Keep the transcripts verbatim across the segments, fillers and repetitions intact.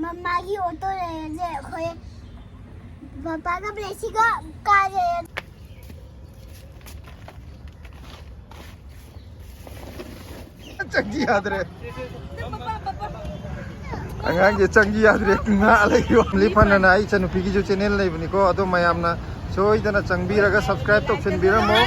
ꯃꯃꯥꯒꯤ ꯑꯣꯇꯣ ꯂꯩꯔꯁꯦ ꯑꯩꯈꯣꯏ ꯄꯄꯥꯒ ꯕ꯭ꯂꯦꯁꯤꯒ ꯀꯥꯔꯦ꯫ ꯆꯪꯈꯤ ꯌꯥꯗ꯭ꯔꯦ꯫ ꯑꯉꯥꯡꯁꯦ ꯆꯪꯈꯤ ꯌꯥꯗ꯭ꯔꯦ꯫ ꯉꯥ ꯂꯩꯌꯣ꯫ ꯂꯤ ꯐꯅꯅ ꯑꯩ ꯏꯆꯟꯅꯨꯄꯤꯒꯤꯁꯨ ꯆꯦꯅꯦꯜ ꯂꯩꯕꯅꯤꯀꯣ, ꯑꯗꯣ ꯃꯌꯥꯝꯅ ꯁꯣꯏꯗꯅ ꯆꯪꯕꯤꯔꯒ ꯁꯕꯁꯀ꯭ꯔꯥꯏꯕ ꯇꯧꯁꯤꯟꯕꯤꯔꯝꯃꯣ꯫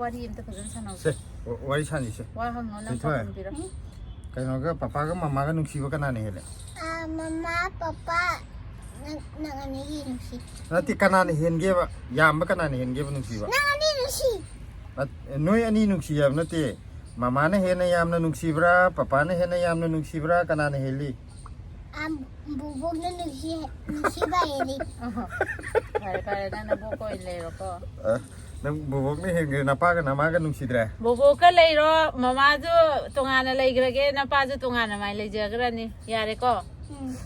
ꯋꯥꯔꯤ ꯑꯝꯇ ꯐꯖꯅ ꯁꯥꯟꯅꯧꯁꯦ꯫ ꯁꯦ, ꯋꯥ-, ꯋꯥꯔꯤ ꯁꯥꯟꯅꯁꯦ꯫ ꯋꯥ ꯍꯪꯉꯣ, ꯅꯪ ꯊꯣꯏꯊꯣꯏ꯫ ꯄꯥꯎꯈꯨꯝ ꯄꯤꯔꯣ꯫ ꯀꯩꯅꯣꯒ, ꯄꯄꯥꯒ ꯃꯃꯥꯒ ꯅꯨꯡꯁꯤꯕ ꯀꯅꯥꯅ ꯍꯦꯜꯂꯦ? ꯑꯥ, ꯃꯃꯥ, ꯄꯄꯥ, ꯅꯪ, ꯅꯪ ꯑꯅꯤꯒꯤ ꯅꯨꯡꯁꯤ꯫ ꯅꯠꯇꯦ, ꯀꯅꯥꯅ ꯍꯦꯟꯒꯦꯕ? ꯌꯥꯝꯕ ꯀꯅꯥꯅ ꯍꯦꯟꯒꯦꯕ ꯅꯨꯡꯁꯤꯕ? ꯅꯪ ꯑꯅꯤ ꯅꯨꯡꯁꯤ꯫ ꯅꯠ-, ꯅꯣꯏ ꯑꯅꯤ ꯅꯨꯡꯁꯤ ꯍꯥꯏꯕ ꯅꯠꯇꯦ꯫ ꯃꯃꯥꯅ ꯍꯦꯟꯅ ꯌꯥꯝꯅ ꯅꯨꯡꯁꯤꯕ꯭ꯔꯥ, ꯄꯄꯥꯅ ꯍꯦꯟꯅ ꯌꯥꯝꯅ ꯅꯨꯡꯁꯤꯕ꯭ꯔꯥ, ꯀꯅꯥꯅ ꯍꯦꯜꯂꯤ? ꯑꯥ, ꯕꯣꯕꯣꯛꯅ ꯅꯨꯡꯁꯤ, ꯅꯨꯡꯁꯤꯕ ꯍꯦꯜꯂꯤ꯫ ꯐꯔꯦ, ꯐꯔꯦ, ꯅꯪ ꯅꯕꯣꯛꯀ ꯑꯣꯏꯅ ꯂꯩꯔꯣꯀꯣ꯫ ꯑ, ꯅꯪ ꯕꯣꯕꯣꯛꯅ ꯍꯦꯟꯈ꯭ꯔꯦ, ꯅꯄꯥꯒ ꯅꯃꯥꯒ ꯅꯨꯡꯁꯤꯗ꯭ꯔꯦ? ꯕꯣꯕꯣꯛꯀ ꯂꯩꯔꯣ, ꯃꯃꯥꯁꯨ ꯇꯣꯉꯥꯟꯅ ꯂꯩꯈ꯭ꯔꯒꯦ, ꯅꯄꯥꯁꯨ ꯇꯣꯉꯥꯟꯅ ꯃꯥꯏ ꯂꯩꯖꯈ꯭ꯔꯅꯤ꯫ ꯌꯥꯔꯦꯀꯣ? ꯎꯝ꯫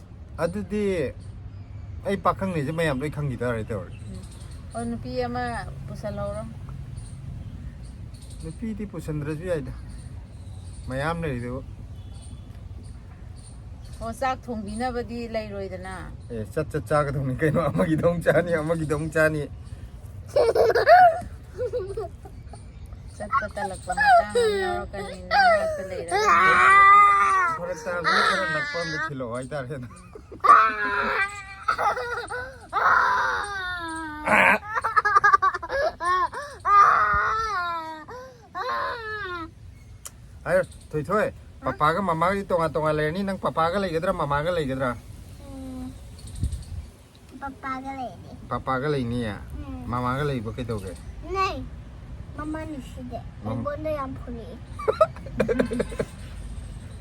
ꯑꯗꯨꯗꯤ ꯑꯩ ꯄꯥꯈꯪꯅꯤꯁꯦ ꯃꯌꯥꯝ ꯂꯣꯏ ꯈꯪꯈꯤ ꯇꯥꯔꯦ ꯇꯧꯔꯤ꯫ ꯎꯝ꯫ ꯑꯣ, ꯅꯨꯄꯤ ꯑꯃ ꯄꯨꯁꯜꯍꯧꯔꯣ꯫ ꯅꯨꯄꯤꯗꯤ ꯄꯨꯁꯟꯗ꯭ꯔꯁꯨ ꯌꯥꯏꯗ, ꯃꯌꯥꯝ ꯂꯩꯔꯤꯗꯨꯕꯨ꯫ ꯑꯣ, ꯆꯥꯛ ꯊꯣꯡꯕꯤꯅꯕꯗꯤ ꯂꯩꯔꯣꯏꯗꯅ? ꯑꯦ, ꯆꯠ ꯆꯠ ꯆꯥꯒꯗꯧꯅꯤ ꯀꯩꯅꯣ, ꯑꯃꯒꯤꯗ ꯑꯃꯨꯛ ꯆꯥꯅꯤ, ꯑꯃꯒꯤꯗ ꯑꯃꯨꯛ ꯆꯥꯅꯤ꯫ ꯆꯠꯄ ꯇꯜꯂꯛꯄ ꯃꯇꯥꯡ ꯑꯃ ꯌꯥꯎꯔꯛꯀꯅꯤ, ꯅꯅꯥꯛꯇ ꯂꯩꯔꯒ꯫ ꯐꯔꯛ ꯇꯥꯕꯅꯤꯅ ꯈꯔ ꯅꯛꯄ ꯑꯝꯗ ꯊꯤꯜꯂꯛꯑꯣ ꯍꯥꯏꯇꯥꯔꯦ꯫ ꯍꯥꯏꯌꯣ, ꯊꯣꯏꯊꯣꯏ, ꯄꯄꯥꯒ ꯃꯃꯥꯒꯗꯤ ꯇꯣꯉꯥꯟ ꯇꯣꯉꯥꯟ ꯂꯩꯔꯅꯤ, ꯅꯪ ꯄꯄꯥꯒ ꯂꯩꯒꯗ꯭ꯔꯥ, ꯃꯃꯥꯒ ꯂꯩꯒꯗ꯭ꯔꯥ? ꯎꯝ, ꯄꯄꯥꯒ ꯂꯩꯅꯤ꯫ ꯄꯄꯥꯒ ꯂꯩꯅꯤꯌꯦ? ꯎꯝ꯫ ꯃꯃꯥꯒ ꯂꯩꯕ ꯀꯩꯗꯧꯒꯦ? ꯅꯩ, ꯃꯃꯥ ꯅꯨꯡꯁꯤꯗꯦ꯫ ꯃꯝ- ꯑꯩꯉꯣꯟꯗ ꯌꯥꯝ ꯐꯨꯅꯤꯡꯉꯤ꯫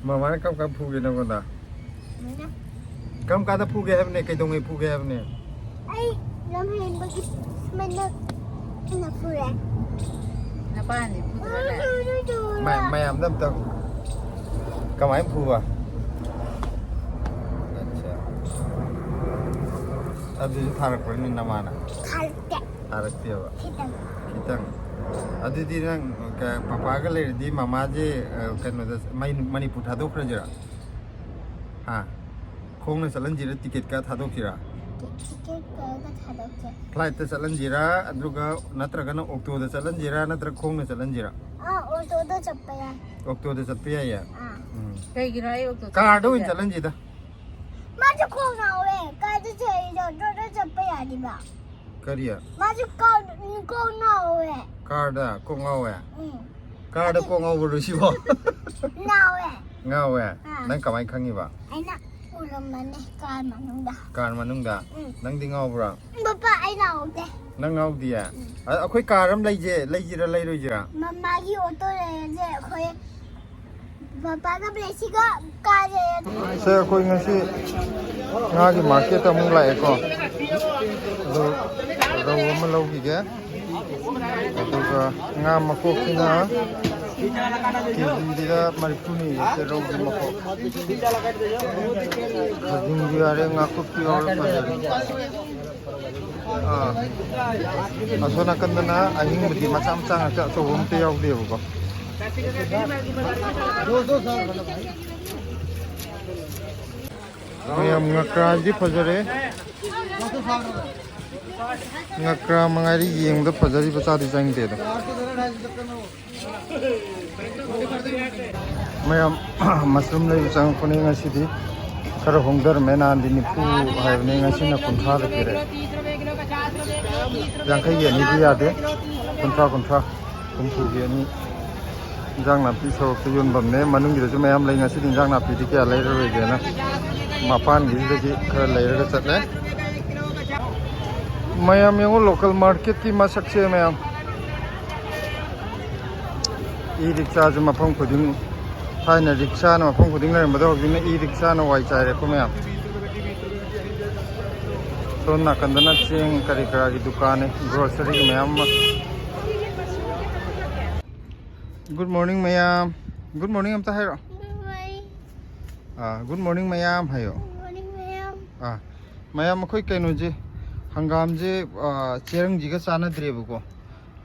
ꯃꯃꯥꯅ ꯀꯔꯝ ꯀꯥꯟ ꯐꯨꯒꯦ ꯅꯪꯉꯣꯟꯗ? ꯁꯨꯃꯥꯏꯅ꯫ ꯀꯔꯝ ꯀꯥꯟꯗ ꯐꯨꯒꯦ ꯍꯥꯏꯕꯅꯦ? ꯀꯩꯗꯧꯉꯩ ꯐꯨꯒꯦ ꯍꯥꯏꯕꯅꯦ? ꯑꯩ ꯂꯝ ꯍꯦꯟꯕꯒꯤ ꯁꯨꯃꯥꯏꯅ ꯑꯩꯅ ꯐꯨꯔꯦ꯫ ꯅꯄꯥꯅꯗꯤ ꯐꯨꯗ꯭ꯔꯅꯦ? ꯃ-, ꯃꯌꯥꯝꯗ ꯑꯝꯇ ꯀꯃꯥꯏꯅ ꯐꯨꯕ? ꯑꯠꯆꯥ꯫ ꯑꯗꯨꯁꯨ ꯊꯥꯔꯛꯄ꯭ꯔꯅꯤ ꯅꯃꯥꯅ? ꯊꯥꯔꯛꯇꯦ꯫ ꯊꯥꯔꯛꯇꯦꯕ? ꯈꯤꯇꯪ꯫ ꯈꯤꯇꯪ꯫ ꯑꯗꯨꯗꯤ ꯅꯪ ꯀ-, ꯄꯄꯥꯒ ꯂꯩꯔꯗꯤ ꯃꯃꯥꯁꯦ, ꯑ, ꯀꯩꯅꯣꯗ, ꯃꯩ-, ꯃꯅꯤꯄꯨꯔ ꯊꯥꯗꯣꯛꯈ꯭ꯔꯁꯤꯔꯥ? ꯍꯥ? ꯈꯣꯡꯅ ꯆꯠꯍꯟꯁꯤꯔꯥ, ꯇꯤꯀꯦꯠ ꯀꯛꯑ ꯊꯥꯗꯣꯛꯁꯤꯔꯥ? ꯇꯤꯀꯦꯠ ꯀꯛꯑꯒ ꯊꯥꯗꯣꯛꯁꯦ꯫ ꯐ꯭ꯂꯥꯏꯠꯇ ꯆꯠꯍꯟꯁꯤꯔꯥ, ꯑꯗꯨꯒ ꯅꯠꯇ꯭ꯔꯒꯅ ꯑꯣꯛꯇꯣꯗ ꯆꯠꯍꯟꯁꯤꯔꯥ, ꯅꯠꯇ꯭ꯔꯒ ꯈꯣꯡꯅ ꯆꯠꯍꯟꯁꯤꯔꯥ? ꯑꯥ, ꯑꯣꯇꯣꯗ ꯆꯠꯄ ꯌꯥꯏ꯫ ꯑꯣꯛꯇꯣꯗ ꯆꯠꯄ ꯌꯥꯏꯌꯦ? ꯑꯥ꯫ ꯎꯝ꯫ ꯀꯩꯒꯤꯅꯣ ꯑꯩ ꯑꯣꯛꯇꯣ ꯀꯥꯔꯗ ꯑꯣꯏꯅ ꯆꯠꯂꯤꯁꯦ? ꯆꯠꯍꯟꯁꯤꯗ꯫ ꯃꯥꯁꯨ ꯈꯣꯡ ꯉꯥꯎꯋꯦ꯫ ꯀꯥꯏꯗ ꯆꯠꯂꯤꯅꯣ? ꯑꯣꯇꯣꯗ ꯆꯠꯄ ꯌꯥꯗꯤꯕ꯫ ꯀꯔꯤ? ꯃꯥꯁꯨ ꯀꯥꯔꯗ, ꯈꯣꯡ ꯉꯥꯎꯋꯦ꯫ ꯀꯥꯔꯗ ꯈꯣꯡ ꯉꯥꯎꯋꯦ? ꯎꯝ꯫ ꯀꯥꯔꯗ ꯈꯣꯡ ꯉꯥꯎꯕꯔꯣ ꯁꯤꯕꯣ? ꯉꯥꯎꯋꯦ꯫ ꯉꯥꯎꯋꯦ? ꯑꯥ꯫ ꯅꯪ ꯀꯃꯥꯏꯅ ꯈꯪꯉꯤꯕ? ꯑꯩꯅ ꯎꯔꯝꯕꯅꯦ ꯀꯥꯔ ꯃꯅꯨꯡꯗ꯫ ꯀꯥꯔ ꯃꯅꯨꯡꯗ? ꯎꯝ꯫ ꯅꯪꯗꯤ ꯉꯥꯎꯕ꯭ꯔꯥ? ꯄꯄꯥ, ꯑꯩ ꯉꯥꯎꯗꯦ꯫ ꯅꯪ ꯉꯥꯎꯗꯤꯌꯦ? ꯎꯝ꯫ ꯑ-, ꯑꯩꯈꯣꯏ ꯀꯥꯔ ꯑꯃ ꯂꯩꯁꯦ, ꯂꯩꯁꯤꯔꯥ ꯂꯩꯔꯣꯏꯁꯤꯔꯥ? ꯃꯃꯥꯒꯤ ꯑꯣꯇꯣ ꯂꯩꯔꯁꯦ ꯑꯩꯈꯣꯏ ꯄꯄꯥꯒ ꯕ꯭ꯂꯦꯁꯤꯒ ꯀꯥꯔꯦ꯫ ꯁꯦ, ꯑꯩꯈꯣꯏ ꯉꯁꯤ ꯉꯥꯒꯤ ꯃꯥꯔꯀꯦꯠꯇ ꯑꯃꯨꯛ ꯂꯥꯛꯑꯦꯀꯣ꯫ ꯑꯗꯣ ꯔꯧ ꯑꯃ ꯂꯧꯈꯤꯒꯦ꯫ ꯑꯗꯨꯒ ꯉꯥ ꯃꯀꯣꯛꯁꯤꯅ ꯀꯦꯖꯤꯗ ꯃꯔꯤꯐꯨꯅꯤ, ꯁꯦ, ꯔꯧꯒꯤ ꯃꯀꯣꯛ꯫ ꯈꯖꯤꯡꯁꯨ ꯌꯥꯔꯦ, ꯉꯥꯀꯨꯞꯁꯨ ꯌꯥꯎꯔꯦ, ꯐꯖꯔꯦ꯫ ꯑꯥ꯫ ꯑꯁꯣꯝ ꯅꯥꯀꯟꯗꯅ ꯑꯍꯤꯡꯕꯗꯤ ꯃꯆꯥ ꯃꯆꯥ ꯉꯥꯛꯇ, ꯑꯆꯧꯕ ꯑꯝꯇ ꯌꯥꯎꯗꯦꯕꯀꯣ꯫ ꯃꯌꯥꯝ ꯉꯀ꯭ꯔꯥꯁꯤꯗꯤ ꯐꯖꯔꯦ꯫ ꯉꯀ꯭ꯔꯥ ꯃꯉꯥꯏꯔꯦ ꯌꯦꯡꯕꯗ ꯐꯖꯔꯤꯕ, ꯆꯥꯗꯤ ꯆꯪꯗꯦꯗ꯫ ꯃꯌꯥꯝ, ꯃꯁꯔꯨꯝ ꯂꯩꯕ ꯆꯪꯉꯛꯄꯅꯦ ꯉꯁꯤꯗꯤ꯫ ꯈꯔ ꯍꯣꯡꯊꯔꯝꯃꯦ, ꯅꯍꯥꯟꯗꯤ ꯅꯤꯐꯨ ꯍꯥꯏꯕꯅꯦ, ꯉꯁꯤꯅ ꯀꯨꯟꯊ꯭ꯔꯥꯗ ꯄꯤꯔꯛꯑꯦ꯫ ꯌꯥꯡꯈꯩꯒꯤ ꯑꯅꯤꯗꯤ ꯌꯥꯗꯦ, ꯀꯨꯟꯊ꯭ꯔꯥ, ꯀꯨꯟꯊ꯭ꯔꯥ, ꯍꯨꯝꯐꯨꯒꯤ ꯑꯅꯤ꯫ ꯏꯟꯖꯥꯡ ꯅꯥꯄꯤ ꯁꯣꯔꯣꯛꯇ ꯌꯣꯟꯐꯝꯅꯦ, ꯃꯅꯨꯡꯒꯤꯗꯁꯨ ꯃꯌꯥꯝ ꯂꯩ꯫ ꯉꯁꯤꯗꯤ ꯏꯟꯖꯥꯡ ꯅꯥꯄꯤꯗꯤ ꯀꯌꯥ ꯂꯩꯔꯔꯣꯏꯒꯦꯅ ꯃꯄꯥꯟꯒꯤꯁꯤꯗꯒꯤ ꯈꯔ ꯂꯩꯔꯒ ꯆꯠꯂꯦ꯫ ꯃꯌꯥꯝ ꯌꯦꯡꯉꯨ, ꯂꯣꯀꯦꯜ ꯃꯥꯔꯀꯦꯠꯀꯤ ꯃꯁꯛꯁꯦ ꯃꯌꯥꯝ꯫ ꯏ ꯔꯤꯛꯁꯥꯁꯨ ꯃꯐꯝ ꯈꯨꯗꯤꯡ, ꯊꯥꯏꯅ ꯔꯤꯛꯁꯥꯅ ꯃꯐꯝ ꯈꯨꯗꯤꯡ ꯂꯩꯔꯝꯕꯗꯣ ꯍꯧꯖꯤꯛꯅ ꯏ ꯔꯤꯛꯁꯥꯅ ꯋꯥꯏ ꯆꯥꯏꯔꯦꯀꯣ ꯃꯌꯥꯝ꯫ ꯁꯣꯝ ꯅꯥꯀꯟꯗꯅ ꯆꯦꯡ ꯀꯔꯤ ꯀꯔꯥꯒꯤ ꯗꯨꯀꯥꯟꯅꯦ, ꯒ꯭ꯔꯣꯁꯔꯤ ꯃꯌꯥꯝ ꯑꯃ꯫ Good morning ꯃꯌꯥꯝ꯫ Good morning ꯑꯝꯇ ꯍꯥꯏꯔꯣ꯫ Good morning꯫ ꯑꯥ, good morning ꯃꯌꯥꯝ ꯍꯥꯏꯌꯣ꯫ Good morning ꯃꯌꯥꯝ꯫ ꯑꯥ, ꯃꯌꯥꯝ, ꯑꯩꯈꯣꯏ ꯀꯩꯅꯣꯁꯦ, ꯍꯪꯒꯥꯝꯁꯦ, ꯑ, ꯆꯦꯔꯪꯁꯤꯒ ꯆꯥꯟꯅꯗ꯭ꯔꯦꯕꯀꯣ꯫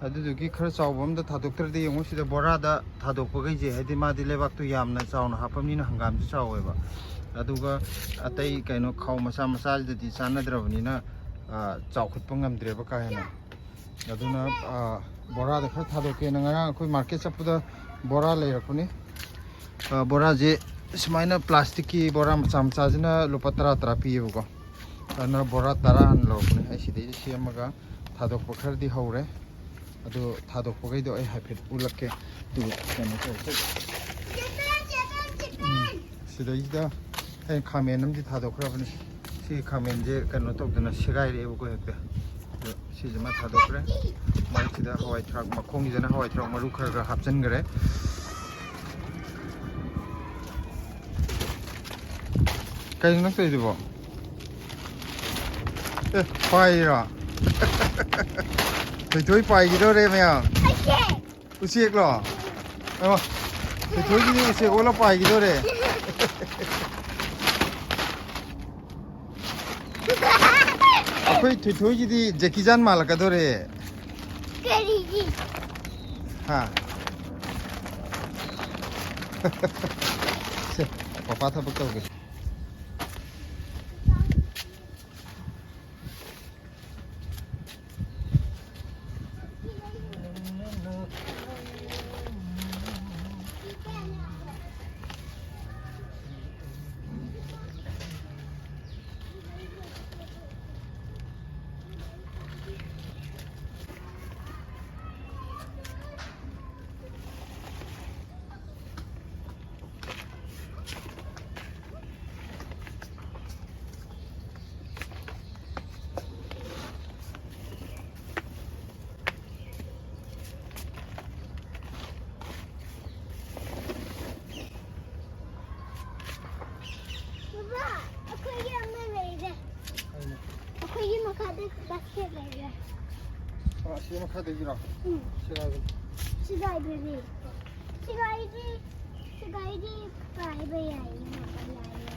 ꯑꯗꯨꯗꯨꯒꯤ ꯈꯔ ꯆꯥꯎꯕ ꯑꯝꯗ ꯊꯥꯗꯣꯛꯇ꯭ꯔꯗꯤ, ꯌꯦꯡꯉꯣ, ꯁꯤꯗ ꯕꯣꯔꯥꯗ ꯊꯥꯗꯣꯛꯄꯈꯩꯁꯦ, ꯍꯥꯏꯗꯤ ꯃꯥꯗꯤ ꯂꯩꯕꯥꯛꯇꯨ ꯌꯥꯝꯅ ꯆꯥꯎꯅ ꯍꯥꯞꯄꯕꯅꯤꯅ ꯍꯪꯒꯥꯝꯁꯨ ꯆꯥꯎꯋꯦꯕ꯫ ꯑꯗꯨꯒ ꯑꯇꯩ ꯀꯩꯅꯣ ꯈꯥꯎ ꯃꯆꯥ ꯃꯆꯥꯁꯤꯗꯗꯤ ꯆꯥꯟꯅꯗ꯭ꯔꯕꯅꯤꯅ, ꯑ, ꯆꯥꯎꯈꯠꯄ ꯉꯝꯗ꯭ꯔꯦꯕ ꯀꯥ ꯍꯦꯟꯅ꯫ ꯑꯗꯨꯅ, ꯑ, ꯕꯣꯔꯥꯗ ꯈꯔ ꯊꯥꯗꯣꯛꯀꯦꯅ ꯉꯔꯥꯡ ꯑꯩꯈꯣꯏ ꯃꯥꯔꯀꯦꯠ ꯆꯠꯄꯗ ꯕꯣꯔꯥ ꯂꯩꯔꯛꯄꯅꯤ꯫ ꯑ, ꯕꯣꯔꯥꯁꯦ ꯁꯨꯃꯥꯏꯅ ꯄ꯭ꯂꯥꯁꯇꯤꯛꯀꯤ ꯕꯣꯔꯥ ꯃꯆꯥ ꯃꯆꯥꯁꯤꯅ ꯂꯨꯄꯥ ꯇꯔꯥ ꯇꯔꯥ ꯄꯤꯌꯦꯕꯀꯣ꯫ ꯑꯗꯨꯅ ꯕꯣꯔꯥ ꯇꯔꯥ ꯍꯥꯟꯅ ꯂꯧꯔꯛꯄꯅꯦ꯫ ꯑꯩ ꯁꯤꯗꯩꯗ ꯁꯦꯝꯃꯒ ꯊꯥꯗꯣꯛꯄ ꯈꯔꯗꯤ ꯍꯧꯔꯦ꯫ ꯑꯗꯨ ꯊꯥꯗꯣꯛꯄꯈꯩꯗꯣ ꯑꯩ ꯍꯥꯏꯐꯦꯠ ꯎꯠꯂꯛꯀꯦ꯫ ꯑꯗꯨꯒ ꯀꯩꯅꯣ ꯇꯧꯔꯁꯦ꯫ ꯎꯝ, ꯁꯤꯗꯩꯁꯤꯗ ꯑꯩꯅ ꯈꯥꯃꯦꯟ ꯑꯃꯗꯤ ꯊꯥꯗꯣꯛꯈ꯭ꯔꯕꯅꯤ꯫ ꯁꯤ ꯈꯥꯃꯦꯟꯁꯦ ꯀꯩꯅꯣ ꯇꯧꯗꯅ ꯁꯦꯒꯥꯏꯔꯛꯑꯦꯕꯀꯣ ꯍꯦꯛꯇ꯫ ꯑꯗꯣ ꯁꯤꯁꯤꯃ ꯊꯥꯗꯣꯛꯈ꯭ꯔꯦ꯫ ꯃꯔꯛꯁꯤꯗ ꯍꯋꯥꯏ ꯊ꯭ꯔꯥꯛ ꯃꯈꯣꯡꯁꯤꯗꯅ ꯍꯋꯥꯏ ꯊ꯭ꯔꯥꯛ ꯃꯔꯨ ꯈꯔ ꯈꯔ ꯍꯥꯞꯆꯤꯟꯈ꯭ꯔꯦ꯫ ꯀꯩꯅꯣ ꯅꯪ ꯇꯧꯔꯤꯗꯨꯕꯣ? ꯑꯦ, ꯄꯥꯏꯔꯤꯔꯣ? ꯊꯣꯏꯊꯣꯏ ꯄꯥꯏꯈꯤꯗꯧꯔꯦ ꯃꯌꯥꯝ꯫ ꯎꯆꯦꯛꯂꯣ? ꯑꯣ, ꯊꯣꯏꯊꯣꯏꯒꯤꯗꯤ ꯎꯆꯦꯛ ꯑꯣꯜꯂ ꯄꯥꯏꯈꯤꯗꯧꯔꯦ꯫ ꯑꯩꯈꯣꯏ ꯊꯣꯏꯊꯣꯏꯒꯤꯗꯤ ꯖꯦꯀꯤ ꯆꯥꯟ ꯃꯥꯜꯂꯛꯀꯗꯧꯔꯦ꯫ ꯀꯔꯤꯒꯤ? ꯍꯥ? ꯁꯦ, ꯄꯄꯥ ꯊꯕꯛ ꯇꯧꯒꯦ꯫ ꯕꯕꯥ, ꯑꯩꯈꯣꯏꯒꯤ ꯑꯃ ꯂꯩꯔꯦ꯫ ꯑꯩꯈꯣꯏꯒꯤ ꯃꯈꯥꯗ ꯕꯥꯁꯀꯦꯠ ꯂꯩꯔꯦ꯫ ꯑꯣ, ꯑꯁꯤ ꯃꯈꯥꯗꯒꯤꯔꯣ? ꯎꯝ꯫ ꯁꯦꯒꯥꯏꯕꯅꯤ꯫ ꯁꯦꯒꯥꯏꯕꯅꯤ꯫ ꯁꯦꯒꯥꯏꯗꯤ, ꯁꯦꯒꯥꯏꯗꯤ ꯄꯥꯏꯕ ꯌꯥꯏꯌꯦ, ꯌꯥꯏꯌꯦ꯫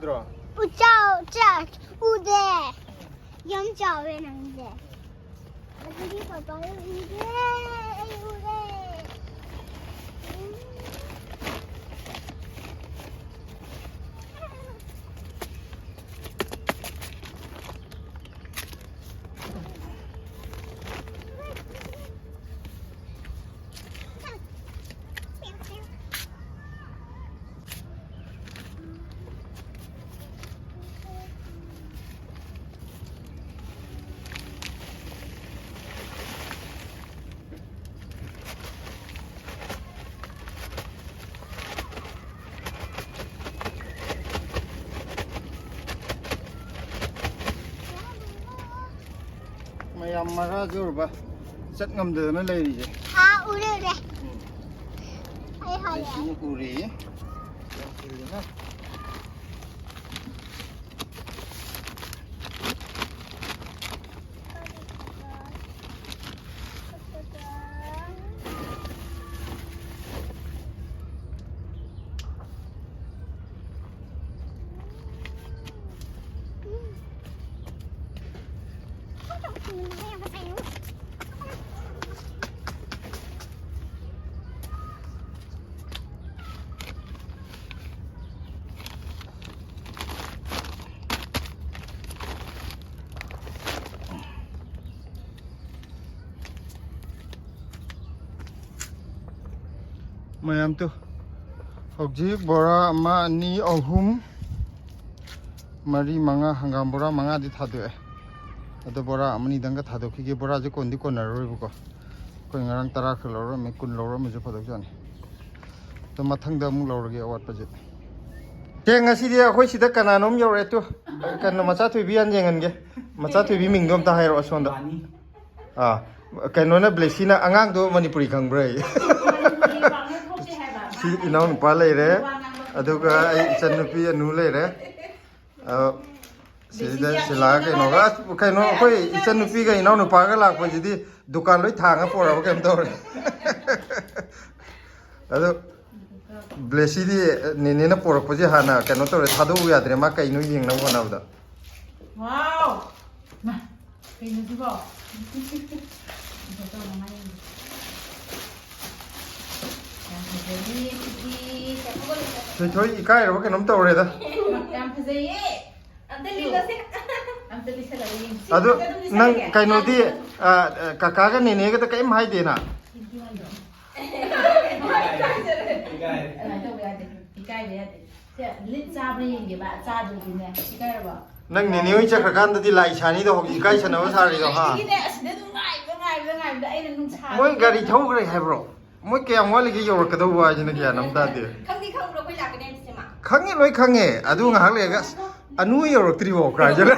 ꯎꯆꯥꯎ ꯆꯥꯛ ꯎꯗꯦ꯫ ꯌꯥꯝ ꯆꯥꯎꯋꯦ ꯅꯪꯁꯦ꯫ ꯑꯗꯨꯗꯤ ꯄꯄꯥ ꯎꯗꯦ꯫ ꯑꯩ ꯎꯔꯦ꯫ ꯃꯌꯥꯝ ꯃꯔꯥꯁꯦ ꯎꯔꯕ? ꯆꯠ ꯉꯝꯗꯗꯅ ꯂꯩꯔꯤꯁꯦ꯫ ꯑꯥ, ꯎꯔꯦ, ꯎꯔꯦ꯫ ꯎꯝ꯫ ꯑꯩ ꯍꯥꯏꯔꯦ꯫ ꯁꯤꯅ ꯎꯔꯦ꯫ ꯌꯥꯝ ꯆꯤꯜꯂꯤꯅ꯫ ꯃꯌꯥꯝ ꯇꯨ, ꯍꯧꯖꯤꯛ ꯕꯣꯔꯥ ꯑꯃ, ꯑꯅꯤ, ꯑꯍꯨꯝ, ꯃꯔꯤ, ꯃꯉꯥ, ꯍꯪꯒꯥꯝ ꯕꯣꯔꯥ ꯃꯉꯥꯗꯤ ꯊꯥꯗꯣꯛꯑꯦ꯫ ꯑꯗꯣ ꯕꯣꯔꯥ ꯑꯃꯅꯤꯗꯪꯒ ꯊꯥꯗꯣꯛꯈꯤꯒꯦ꯫ ꯕꯣꯔꯥꯁꯦ ꯀꯣꯟꯗꯤ ꯀꯣꯟꯅꯔꯔꯣꯏꯕꯀꯣ꯫ ꯑꯩꯈꯣꯏ ꯉꯔꯥꯡ ꯇꯔꯥ ꯈꯛ ꯂꯧꯔꯝꯃꯦ, ꯀꯨꯟ ꯂꯧꯔꯝꯃꯁꯨ ꯐꯗꯧꯖꯥꯠꯅꯤ꯫ ꯑꯗꯣ ꯃꯊꯪꯗ ꯑꯃꯨꯛ ꯂꯧꯔꯒꯦ ꯑꯋꯥꯠꯄꯁꯦ꯫ ꯁꯦ, ꯉꯁꯤꯗꯤ ꯑꯩꯈꯣꯏ ꯁꯤꯗ ꯀꯅꯥꯅꯣꯝ ꯌꯧꯔꯛꯑꯦ ꯇꯨ꯫ ꯀꯩꯅꯣ, ꯃꯆꯥ ꯊꯣꯏꯕꯤ ꯍꯥꯟꯅ ꯌꯦꯡꯍꯟꯒꯦ꯫ ꯃꯆꯥ ꯊꯣꯏꯕꯤ ꯃꯤꯡꯗꯣ ꯑꯝꯇ ꯍꯥꯏꯔꯛꯑꯣ ꯁꯣꯝꯗ꯫ ꯑꯥ, ꯀꯩꯅꯣꯅ, ꯕ꯭ꯂꯦꯁꯤꯅ ꯑꯉꯥꯡꯗꯣ ꯃꯅꯤꯄꯨꯔꯤ ꯈꯪꯕ꯭ꯔꯥ? ꯁꯤ ꯏꯅꯥꯎꯅꯨꯄꯥ ꯂꯩꯔꯦ, ꯑꯗꯨꯒ ꯑꯩ ꯏꯆꯟꯅꯨꯄꯤ ꯑꯅꯨ ꯂꯩꯔꯦ꯫ ꯑ, ꯁꯤꯗ ꯁꯤꯂꯥ ꯀꯩꯅꯣꯒ, ꯑꯁ, ꯀꯩꯅꯣ, ꯑꯩꯈꯣꯏ ꯏꯆꯟꯅꯨꯄꯤꯒ ꯏꯅꯥꯎꯅꯨꯄꯥꯒ ꯂꯥꯛꯄꯁꯤꯗꯤ ꯗꯨꯀꯥꯟ ꯂꯣꯏ ꯊꯥꯡꯉ ꯄꯣꯔꯛꯑꯕ ꯀꯩꯅꯣꯝ ꯇꯧꯔꯦ꯫ ꯑꯗꯣ ꯕ꯭ꯂꯦꯁꯤꯗꯤ ꯅꯦꯅꯦꯅ ꯄꯣꯔꯛꯄꯁꯦ ꯍꯥꯟꯅ ꯀꯩꯅꯣ ꯇꯧꯔꯦ, ꯊꯥꯗꯣꯛꯎ ꯌꯥꯗ꯭ꯔꯦ, ꯃꯥ ꯀꯩꯅꯣ ꯌꯦꯡꯅꯕ ꯍꯣꯠꯅꯕꯗ꯫ ꯋꯥꯎ! ꯃꯥ, ꯀꯩꯅꯣ ꯁꯤꯕꯣ? ꯐꯣꯇꯣ ꯑꯃ ꯌꯦꯡꯒꯦ꯫ ꯌꯥꯝ ꯐꯖꯩꯌꯦ ꯁꯤꯗꯤ꯫ ꯊꯣꯏꯊꯣꯏ ꯏꯀꯥꯏꯔꯕ ꯀꯩꯅꯣꯝ ꯇꯧꯔꯦꯗ꯫ ꯌꯥꯝ ꯐꯖꯩꯌꯦ꯫ ꯑꯝꯇ ꯂꯤꯠꯂꯁꯦ꯫ ꯑꯝꯇ ꯂꯤꯠꯁꯜꯂꯒ ꯌꯦꯡꯁꯤ꯫ ꯑꯗꯨ ꯑꯗꯨꯝ ꯅꯪ ꯂꯤꯠꯁꯜꯂꯒꯦ꯫ ꯀꯩꯅꯣꯗꯤ, ꯑ, ꯑ, ꯀꯀꯥꯒ ꯅꯦꯅꯦꯒꯗ ꯀꯔꯤꯝ ꯍꯥꯏꯗꯦꯅ? ꯏꯀꯥꯏ꯫ ꯑꯗꯨꯃꯥꯏꯅ ꯇꯧꯕ ꯌꯥꯗꯦ꯫ ꯏꯀꯥꯏꯕ ꯌꯥꯗꯦ꯫ ꯁꯦ, ꯂꯤꯠ ꯆꯥꯕ꯭ꯔꯥ ꯌꯦꯡꯒꯦꯕ꯫ ꯆꯥꯗ꯭ꯔꯗꯤꯅꯦ, ꯏꯀꯥꯏꯔꯕꯣ? ꯅꯪ ꯅꯦꯅꯦ ꯍꯣꯏ ꯆꯠꯈ꯭ꯔꯀꯥꯟꯗꯗꯤ ꯂꯥꯏ ꯁꯥꯅꯤꯗꯣ, ꯍꯧꯖꯤꯛ ꯏꯀꯥꯏ ꯁꯥꯟꯅꯕ ꯁꯥꯔꯤꯗꯣ, ꯍꯥ? ꯑꯩꯒꯤꯅꯦ, ꯑꯁꯤꯗ ꯑꯗꯨꯝ ꯉꯥꯏꯕꯗ, ꯉꯥꯏꯕꯗ, ꯉꯥꯏꯕꯗ ꯑꯩꯅ ꯅꯨꯡꯁꯥ ꯃꯣꯏ ꯒꯥꯔꯤ ꯊꯧꯈ꯭ꯔꯦ ꯍꯥꯏꯕ꯭ꯔꯣ? ꯃꯣꯏ ꯀꯌꯥꯝ ꯋꯥꯠꯂꯤꯒꯦ ꯌꯧꯔꯛꯀꯗꯧꯕ ꯍꯥꯏꯁꯤꯅ ꯒ꯭ꯌꯥꯟ ꯑꯃ ꯇꯥꯗꯦ꯫ ꯈꯪꯗꯤ ꯈꯪꯕ꯭ꯔꯣ ꯑꯩꯈꯣꯏ ꯂꯥꯛꯀꯅꯤ ꯍꯥꯏꯕꯁꯦ, ꯃꯥ? ꯈꯪꯉꯦ, ꯂꯣꯏ ꯈꯪꯉꯦ꯫ ꯑꯗꯨ ꯉꯥꯏꯍꯥꯛ ꯂꯩꯔꯒ, "ꯑꯁ, ꯑꯅꯨ ꯌꯧꯔꯛꯇ꯭ꯔꯤꯕꯣ?" ꯀꯥꯏꯗꯅ꯫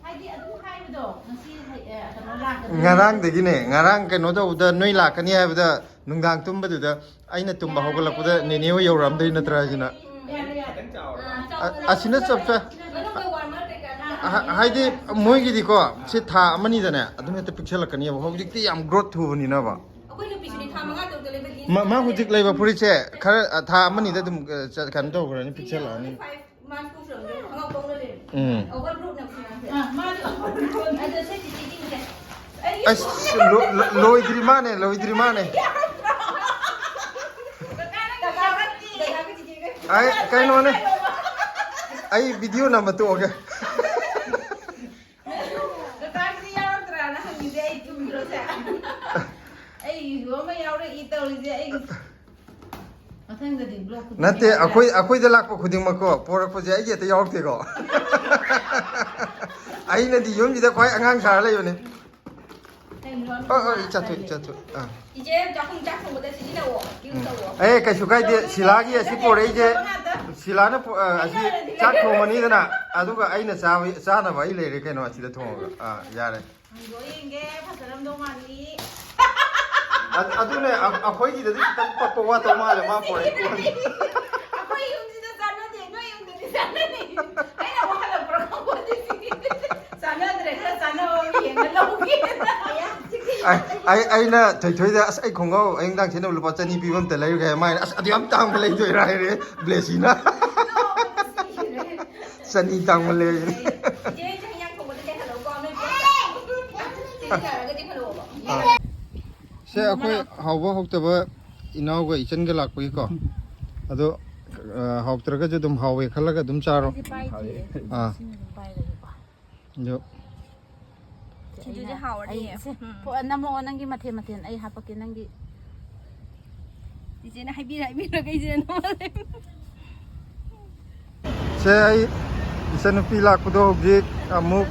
ꯍꯥꯏꯗꯤ ꯑꯗꯨꯝ ꯍꯥꯏꯕꯗꯣ, ꯉꯁꯤ ꯍꯩ-, ꯑ, ꯀꯩꯅꯣ ꯂꯥꯛꯀꯅꯤ꯫ ꯉꯔꯥꯡꯗꯒꯤꯅꯦ, ꯉꯔꯥꯡ ꯀꯩꯅꯣ ꯇꯧꯕꯗ, ꯅꯣꯏ ꯂꯥꯛꯀꯅꯤ ꯍꯥꯏꯕꯗ, ꯅꯨꯡꯗꯥꯡ ꯇꯨꯝꯕꯗꯨꯗ ꯑꯩꯅ ꯇꯨꯝꯕ ꯍꯧꯒꯠꯂꯛꯄꯗ ꯅꯦꯅꯦ ꯍꯣꯏ ꯌꯧꯔꯛꯑꯝꯗꯣꯏ ꯅꯠꯇ꯭ꯔꯥ ꯍꯥꯏꯁꯤꯅ꯫ ꯌꯥꯔꯦ, ꯌꯥꯔꯦ꯫ ꯑ, ꯑ, ꯑꯁꯤꯅ ꯆꯞ ꯆꯥꯏ꯫ ꯃꯅꯨꯡꯗ ꯋꯥꯔꯃꯔ ꯀꯩꯀꯥ꯫ ꯑ, ꯍꯥꯏꯗꯤ ꯃꯣꯏꯒꯤꯗꯤꯀꯣ, ꯁꯤ ꯊꯥ ꯑꯃꯅꯤꯗꯅꯦ ꯑꯗꯨꯝ ꯍꯦꯛꯇ ꯄꯤꯛꯁꯜꯂꯛꯀꯅꯦꯕ, ꯍꯧꯖꯤꯛꯇꯤ ꯌꯥꯝ ꯒ꯭ꯔꯣꯠ ꯊꯨꯕꯅꯤꯅꯕ꯫ ꯑꯩꯈꯣꯏ ꯅꯨꯄꯤꯁꯨꯅꯦ ꯊꯥ ꯃꯉꯥ ꯇꯔꯨꯛꯇ ꯂꯩꯕ ꯖꯤꯟꯁ ꯃꯥ, ꯃꯥ ꯍꯧꯖꯤꯛ ꯂꯩꯕ ꯐꯨꯔꯤꯠꯁꯦ ꯈꯔ, ꯑ, ꯊꯥ ꯑꯃꯅꯤꯗ ꯑꯗꯨꯝ, ꯑ, ꯆ-, ꯀꯩꯅꯣ ꯇꯧꯈ꯭ꯔꯅꯤ, ꯄꯤꯛꯁꯜꯂꯛꯑꯅꯤ꯫ ꯐꯥꯏꯚ ꯃꯟꯁ ꯀꯨꯝ ꯁꯨꯔꯝꯒꯅꯤ, ꯈꯪꯉꯥꯎ ꯄꯧꯅ ꯂꯩꯔꯦ꯫ ꯎꯝ꯫ ꯑꯣꯚꯔ ꯒ꯭ꯔꯣꯠꯅꯦ ꯁꯤ ꯑꯉꯥꯡꯁꯦ꯫ ꯑ, ꯃꯥꯗꯤ ꯑꯣꯚꯔ ꯒ꯭ꯔꯣꯠꯅꯦ꯫ ꯑꯗꯣ ꯁꯤ ꯆꯤꯆꯦꯒꯤꯅꯦ꯫ ꯑꯩ ꯑꯁ, ꯂꯣ-, ꯂꯣ-, ꯂꯣꯏꯗ꯭ꯔꯤ ꯃꯥꯅꯦ, ꯂꯣꯏꯗ꯭ꯔꯤ ꯃꯥꯅꯦ꯫ ꯀꯀꯥꯅ ꯀꯀꯥꯒ ꯆꯤꯆꯦꯒ꯫ ꯑꯩ ꯀꯩꯅꯣꯅꯦ꯫ ꯑꯩ ꯚꯤꯗꯤꯑꯣ ꯅꯝꯕ ꯇꯣꯛꯑꯒꯦ꯫ ꯀꯀꯥꯒꯤꯗꯤ ꯌꯥꯎꯔꯛꯇ꯭ꯔꯥꯅ ꯍꯪꯉꯤꯁꯦ ꯑꯩ ꯆꯨꯝꯗ꯭ꯔꯣꯁꯦ? ꯑꯩꯒꯤꯁꯨ ꯑꯃ ꯌꯥꯎꯔꯛꯏ ꯇꯧꯔꯤꯁꯦ ꯑꯩꯒꯤ꯫ ꯃꯊꯪꯗꯗꯤ ꯕ꯭ꯂꯣꯛ ꯈꯨꯗꯤꯡꯒꯤ ꯅꯠꯇꯦ, ꯌꯥꯎꯔꯛꯑꯦ꯫ ꯑꯩꯈꯣꯏ, ꯑꯩꯈꯣꯏꯗ ꯂꯥꯛꯄ ꯈꯨꯗꯤꯡꯃꯛꯀꯣ, ꯄꯣꯔꯛꯄꯁꯦ ꯑꯩꯒꯤ ꯍꯦꯛꯇ ꯌꯥꯎꯔꯛꯇꯦꯀꯣ꯫ ꯑꯩꯅꯗꯤ ꯌꯨꯝꯁꯤꯗ ꯈ꯭ꯋꯥꯏ ꯑꯉꯥꯡ ꯁꯥꯔ ꯂꯩꯕꯅꯦ꯫ ꯀꯩꯅꯣ ꯑꯣ, ꯑꯣ, ꯂꯣꯏꯅ ꯏꯆꯥ ꯊꯣꯛ, ꯂꯥꯛꯑꯦ꯫ ꯏꯆꯥ ꯊꯣꯛ꯫ ꯑꯥ꯫ ꯏꯆꯦ, ꯆꯥꯛꯈꯨꯝ ꯆꯥꯛ ꯊꯣꯡꯕꯗ ꯁꯤꯖꯤꯟꯅꯧꯋꯣ, ꯌꯨꯝ ꯎꯝ꯫ ꯇꯧꯋꯣ꯫ ꯑꯦ, ꯀꯩꯁꯨ ꯀꯥꯏꯗꯦ꯫ ꯁꯤꯂꯥꯒꯤ ꯑꯁꯤ ꯄꯣꯔꯛꯏꯁꯦ, ꯁꯤꯂꯥꯅ ꯄꯨ-, ꯑ, ꯑꯁꯤ ꯆꯥꯛ ꯊꯣꯡꯕꯅꯤꯗꯅ, ꯑꯗꯨꯒ ꯑꯩꯅ ꯆꯥꯕ, ꯆꯥꯅꯕ ꯑꯩ ꯂꯩꯔꯦ ꯀꯩꯅꯣ ꯑꯁꯤꯗ ꯊꯣꯡꯉꯒ꯫ ꯑꯥ, ꯌꯥꯔꯦ꯫ ꯍꯪꯗꯣꯛ ꯌꯦꯡꯒꯦ, ꯐꯖꯔꯝꯗꯧ ꯃꯥꯜꯂꯤ꯫ ꯑ-, ꯑꯗꯨꯅꯦ, ꯑ-, ꯑꯩꯈꯣꯏꯒꯤꯗꯗꯤ ꯈꯤꯇꯪ ꯄꯛꯄ ꯋꯥꯠꯇꯧ ꯃꯥꯜꯂꯦ, ꯃꯥ ꯄꯣꯔꯛꯏ ꯄꯣꯠꯁꯦ꯫ ꯑꯩꯈꯣꯏ ꯌꯨꯝꯁꯤꯗ ꯆꯥꯟꯅꯗꯦ, ꯅꯣꯏ ꯌꯨꯝꯗꯗꯤ ꯆꯥꯟꯅꯅꯤ꯫ ꯑꯩꯅ ꯑꯃꯨꯛ ꯍꯜꯂꯛꯄ꯭ꯔꯥ ꯈꯪꯄꯣꯠꯇꯦ ꯁꯤꯗꯤ꯫ ꯆꯥꯟꯅꯗ꯭ꯔꯦ, ꯈꯔ ꯆꯥꯟꯅꯕ ꯑꯃ ꯌꯦꯡꯉ ꯂꯧꯒꯦ꯫ ꯑꯩ ꯑꯩ- ꯑꯩꯅ ꯊꯣꯏꯊꯣꯏꯗ, "ꯑꯁ, ꯑꯩ ꯈꯣꯡꯒ꯭ꯔꯥꯎ ꯑꯌꯨꯛ ꯅꯨꯡꯗꯥꯡ ꯁꯦꯠꯅꯕ ꯂꯨꯄꯥ ꯆꯅꯤ ꯄꯤꯕ ꯑꯝꯇ ꯂꯩꯔꯨꯒꯦ" ꯍꯥꯏ꯫ ꯃꯥꯅ, "ꯑꯁ, ꯑꯗꯨ ꯌꯥꯝ ꯇꯥꯡꯕ ꯂꯩꯗꯣꯏꯔꯥ?" ꯍꯥꯏꯔꯦ ꯕ꯭ꯂꯦꯁꯤꯅ꯫ "ꯆꯅꯤ ꯇꯥꯡꯕ ꯂꯩ"꯫ ꯁꯦ, ꯑꯩꯈꯣꯏ ꯍꯥꯎꯕ ꯍꯥꯎꯇꯕ ꯏꯅꯥꯎꯒ ꯏꯆꯟꯒ ꯂꯥꯛꯄꯒꯤꯀꯣ꯫ ꯑꯗꯣ, ꯑ, ꯍꯥꯎꯇ꯭ꯔꯒꯁꯨ ꯑꯗꯨꯝ ꯍꯥꯎꯋꯦ ꯈꯜꯂꯒ ꯑꯗꯨꯝ ꯆꯥꯔꯣ꯫ ꯑꯥ꯫ ꯑꯗꯣ ꯁꯤꯡꯖꯨꯁꯦ ꯍꯥꯎꯔꯅꯤ꯫ ꯑꯩ ꯁꯦ, ꯎꯝ꯫ ꯐꯣ-, ꯅꯝꯃꯛꯑꯣ, ꯅꯪꯒꯤ ꯃꯊꯦꯜ ꯃꯊꯦꯜ ꯑꯩ ꯍꯥꯞꯄꯛꯀꯦ, ꯅꯪꯒꯤ꯫ ꯏꯆꯦꯅ ꯍꯥꯏꯕꯤꯔ-, ꯍꯥꯏꯕꯤꯔꯒ ꯏꯆꯦꯅ ꯅꯝꯃꯛꯑꯣ꯫ ꯁꯦ, ꯑꯩ ꯏꯆꯟꯅꯨꯄꯤ ꯂꯥꯛꯄꯗꯣ ꯍꯧꯖꯤꯛ ꯑꯃꯨꯛ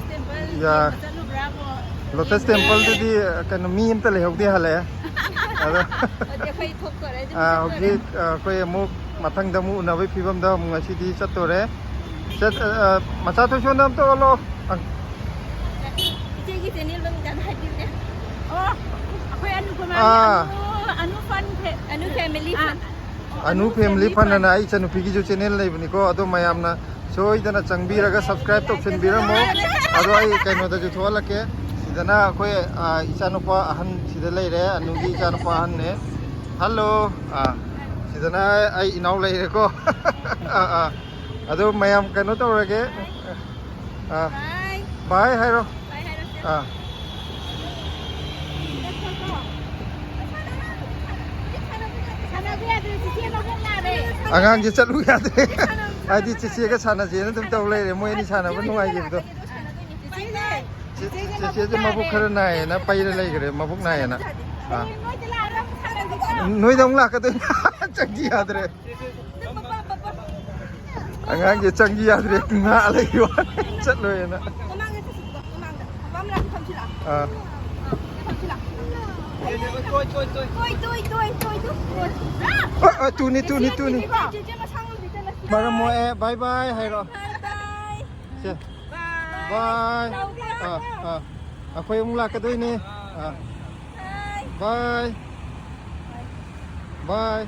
ꯌꯥ-, ꯂꯣꯇꯁ ꯇꯦꯝꯄꯜꯗꯗꯤ, ꯀꯩꯅꯣ, ꯃꯤ ꯑꯝꯇ ꯂꯩꯍꯧꯗꯦ, ꯍꯜꯂꯛꯑꯦ꯫ ꯑꯗꯣ, ꯑꯗꯨꯗꯤ ꯑꯩꯈꯣꯏ ꯊꯣꯛꯇꯣꯔꯦ, ꯑꯗꯨꯗꯤ ꯑꯥ, ꯆꯠꯇꯣꯔꯦ꯫ ꯍꯧꯖꯤꯛ, ꯑ, ꯑꯩꯈꯣꯏ ꯑꯃꯨꯛ ꯃꯊꯪꯗ ꯑꯃꯨꯛ ꯎꯅꯕꯒꯤ ꯐꯤꯕꯝꯗ ꯑꯃꯨꯛ ꯉꯁꯤꯗꯤ ꯆꯠꯇꯣꯔꯦ꯫ ꯆꯠ-, ꯑ, ꯑ, ꯃꯆꯥ ꯊꯣꯏꯁꯣꯟꯗ ꯑꯝꯇ ꯑꯣꯜꯂꯣ꯫ ꯑ꯫ ꯏꯆꯦꯒꯤ ꯆꯦꯅꯦꯜ ꯃꯃꯤꯡꯗ ꯑꯝꯇ ꯍꯥꯏꯕꯤꯌꯨꯅꯦ꯫ ꯑꯣ, ꯑꯩꯈꯣꯏ ꯑꯅꯨ ꯀꯨꯃꯥꯔꯤ, ꯑꯥ꯫ ꯑꯅꯨ, ꯑꯅꯨ ꯐꯟ ꯐꯦ-, ꯑꯅꯨ ꯐꯦꯃꯤꯂꯤ ꯑꯥ꯫ ꯐꯟ꯫ ꯑꯅꯨ ꯐꯦꯃꯤꯂꯤ ꯐꯟ ꯍꯥꯏꯅ ꯑꯩ ꯏꯆꯟꯅꯨꯄꯤꯒꯤꯁꯨ ꯆꯦꯅꯦꯜ ꯂꯩꯕꯅꯤꯀꯣ, ꯑꯗꯣ ꯃꯌꯥꯝꯅ ꯁꯣꯏꯗꯅ ꯆꯪꯕꯤꯔꯒ subscribe ꯇꯧꯁꯤꯟꯕꯤꯔꯝꯃꯣ꯫ ꯑꯗꯣ ꯑꯩ ꯀꯩꯅꯣꯗꯁꯨ ꯊꯣꯛꯍꯜꯂꯛꯀꯦ꯫ ꯁꯤꯗꯅ ꯑꯩꯈꯣꯏ, ꯑ, ꯏꯆꯥꯅꯨꯄꯥ ꯑꯍꯟ ꯁꯤꯗ ꯂꯩꯔꯦ, ꯑꯅꯨꯒꯤ ꯏꯆꯥꯅꯨꯄꯥ ꯑꯍꯟꯅꯦ꯫ ꯍꯜꯂꯣ꯫ ꯑ, ꯁꯤꯗꯅ ꯑꯩ ꯏꯅꯥꯎ ꯂꯩꯔꯦꯀꯣ꯫ ꯑ, ꯑ꯫ ꯑꯗꯣ ꯃꯌꯥꯝ ꯀꯩꯅꯣ ꯇꯧꯔꯒꯦ꯫ ꯑ, ꯕꯥꯏ꯫ ꯕꯥꯏ ꯍꯥꯏꯔꯣ꯫ ꯕꯥꯏ ꯍꯥꯏꯔꯣ, ꯁꯦ꯫ ꯑ꯫ ꯁꯥꯟꯅꯕ ꯌꯥꯗ꯭ꯔꯦ, ꯆꯤꯆꯦ ꯃꯕꯨꯛ ꯅꯥꯔꯦ꯫ ꯑꯉꯥꯡꯁꯦ ꯆꯠꯂꯨ ꯌꯥꯗ꯭ꯔꯦ꯫ ꯍꯥꯏꯗꯤ ꯆꯤꯆꯦꯒ ꯁꯥꯟꯅꯁꯦꯅ ꯑꯗꯨꯝ ꯇꯧ ꯂꯩꯔꯦ꯫ ꯃꯣꯏ ꯑꯅꯤ ꯁꯥꯟꯅꯕ ꯅꯨꯡꯉꯥꯏꯈꯤꯕꯗꯣ꯫ ꯆꯤꯆꯦ, ꯆꯤꯆꯦꯁꯦ ꯃꯕꯨꯛ ꯈꯔ ꯅꯥꯏꯌꯦꯅ ꯄꯩꯔ ꯂꯩꯈ꯭ꯔꯦ, ꯃꯕꯨꯛ ꯅꯥꯏꯌꯦꯅ꯫ ꯑꯥ꯫ ꯅꯣꯏꯗ ꯑꯃꯨꯛ ꯂꯥꯛꯀꯗꯣꯏꯅꯤ꯫ ꯆꯪꯈꯤ ꯌꯥꯗ꯭ꯔꯦ꯫ ꯑꯉꯥꯡꯁꯦ ꯆꯪꯈꯤ ꯌꯥꯗ꯭ꯔꯦ, ꯉꯥ ꯂꯩꯌꯣ꯫ ꯆꯠꯂꯣꯏꯅ꯫ ꯃꯃꯥꯡꯗ ꯆꯠꯁꯤꯀꯣ, ꯃꯃꯥꯡꯗ꯫ ꯄꯄꯥ ꯃꯅꯥꯛꯇ ꯐꯝꯁꯤ ꯂꯥꯛꯑꯣ꯫ ꯑꯥ꯫ ꯐꯝꯁꯤ ꯂꯥꯛꯑꯣ꯫ ꯇꯣꯏ, ꯇꯣꯏ, ꯇꯣꯏ, ꯇꯣꯏ, ꯇꯣꯏ, ꯇꯣꯏ꯫ ꯑ, ꯑ, ꯇꯨꯅꯤ, ꯇꯨꯅꯤ, ꯇꯨꯅꯤ꯫ ꯆꯦꯆꯦ, ꯆꯦꯆꯦ ꯃꯁꯥ ꯉꯝꯗꯦ, ꯆꯠꯂꯁꯤ꯫ ꯃꯔꯝ ꯃꯣꯛꯑꯦ, bye bye ꯍꯥꯏꯔꯣ꯫ Bye bye꯫ ꯁꯦ꯫ Bye꯫ Bye꯫ ꯆꯥꯎꯕ꯭ꯔꯥ? ꯑꯥ, ꯑꯥ꯫ ꯑꯩꯈꯣꯏ ꯑꯃꯨꯛ ꯂꯥꯛꯀꯗꯣꯏꯅꯦ꯫ ꯑꯥ꯫ Bye꯫ Bye꯫ Bye꯫